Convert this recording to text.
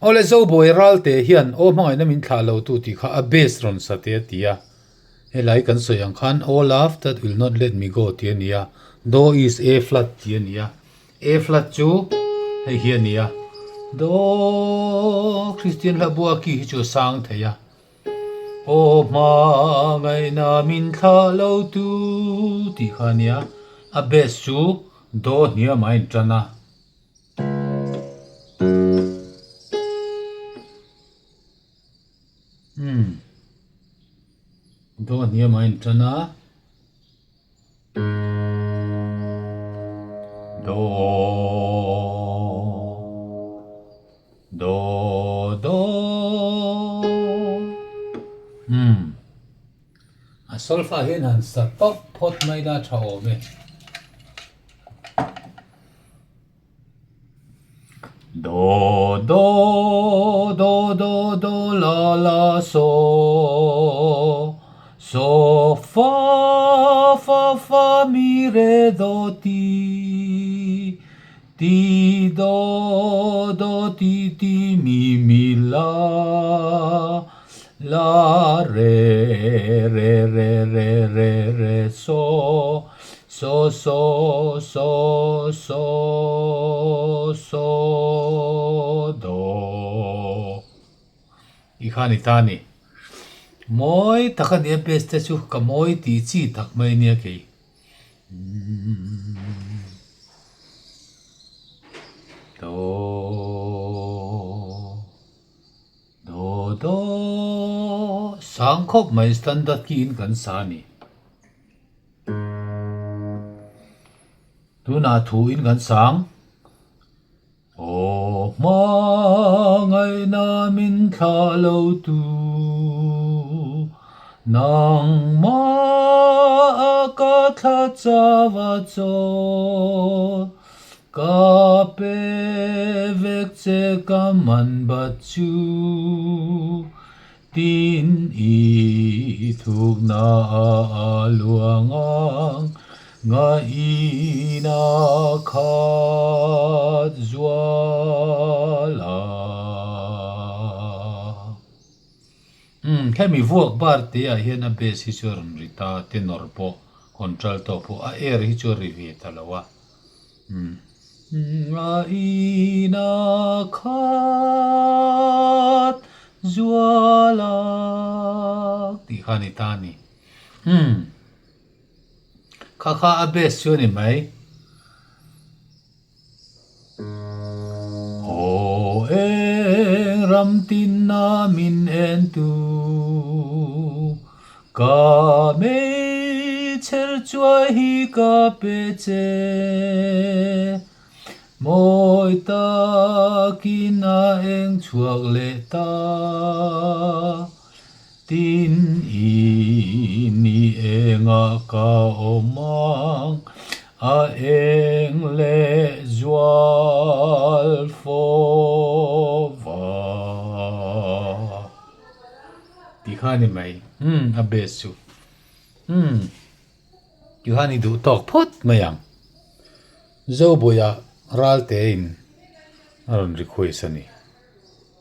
Awle Zobawi Ralte hian aw hmangaihna min thlah lo tu tih kha a bass rawn sa teh a ti a. Helai kan sawi ang khan Oh love that will not let me go tih a ni a, Do is A flat tih a ni a. A flat chu hei hi a ni a, Do Kristian hla bua ki hi chu a sang thei a. Aw hmangaihna min thlah lo tu tih kha a ni a, a bass chu Do hniamah a intan a. Umm Do hniamah a intan a. Do Do Do Umm A solfa hian han sa tawp phawt mai la tha awm e. Do do do do do la la so so fa fa fa mi re do ti ti do do ti ti mi mi la la re re re re re re so So so so so so do I kha ni ta ni. Mawi tak a nia bass te chu ka mawi tih chi tak mai nia kei. Do do do sang khawp mai standard key in kan sa a ni. Tunah thuin kan sang. Aw hmangaihna min thlah lo tu nangmah ka thla chava chawl ka pe vek che ka man bat chu. Tin i thukna a luang ang ngaihna khat zual a. Umm hemi vuak bar te ah hian a bass hi chu a rawn ri ta tenor pawh contralto pawh a air hi chu a ri ve ta lo a. Umm Ngaihna khat zual a tih kha a ni ta a ni. Umm kha kha a best chu a ni mai. Aw eng ram tinna min en tu Ka meichher chuai hi ka pe che, Mawi takin a eng chhuak leh ta, Tin i ni engah ka awm ang, A eng leh zual fawva. Tih kha a ni mai. Umm a base chu. Umm tih kha a ni duh tawk phawt mai ang. Zobuaia Raltein a rawn request a ni.